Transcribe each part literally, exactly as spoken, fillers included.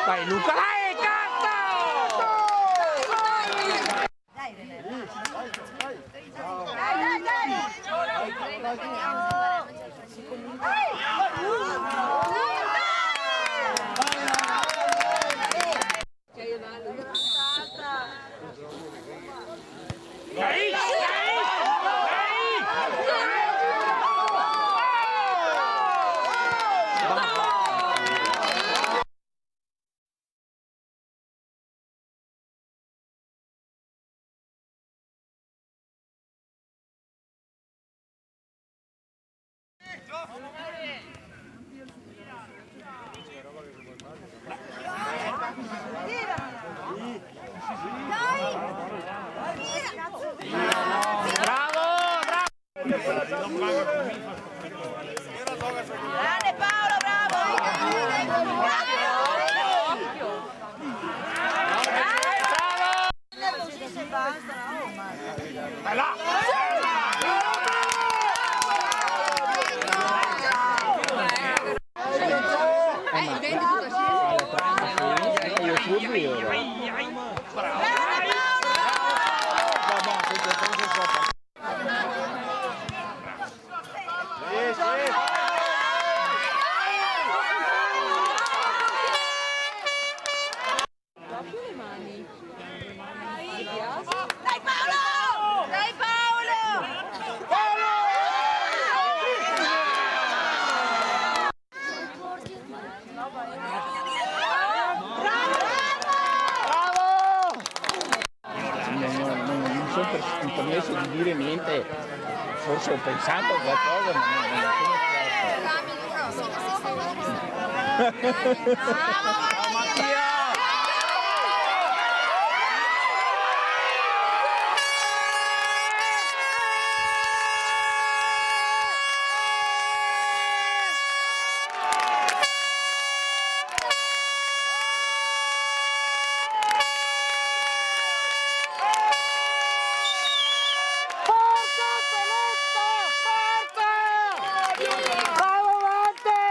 Dai, Luca, dai, cazzo! Bravo, bravo! Grande Paolo, bravo! Dai Paolo! Dai Paolo! Bravo! No, no, no, no mi son per-, permeso de dire gnente. Forse go pensà qualcosa, ma no, no, no son esperto. Ciao, Mattia! Forza, Celeste, forza! Bravo, Walter!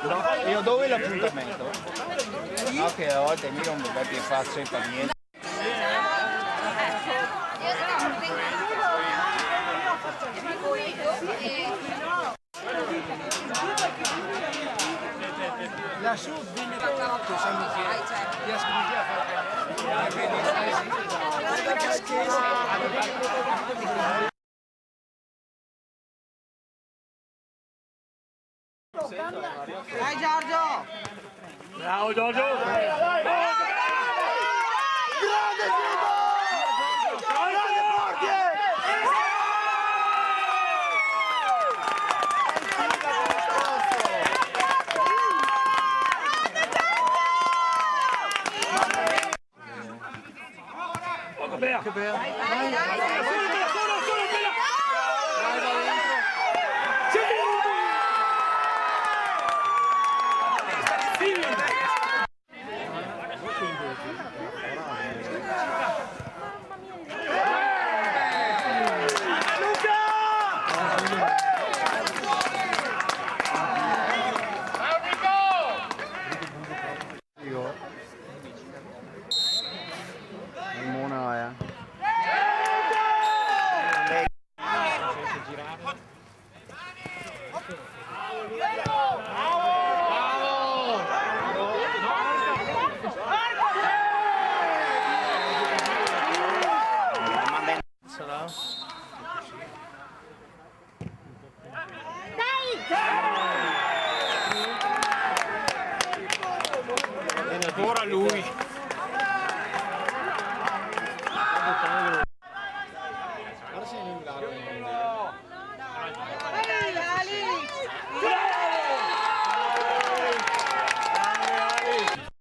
No, e dove xe l'apuntamento? No, che a volte mi no me meto in facia par gnente. Lasù vegner a San Michele, via Scusi a far, eh, che scherzi. Dai, Giorgio! Bravo, Giorgio! Grande Giorgio! Grande Portier! Poco bea. Che bea. Vai, vai, vai. Ora lui.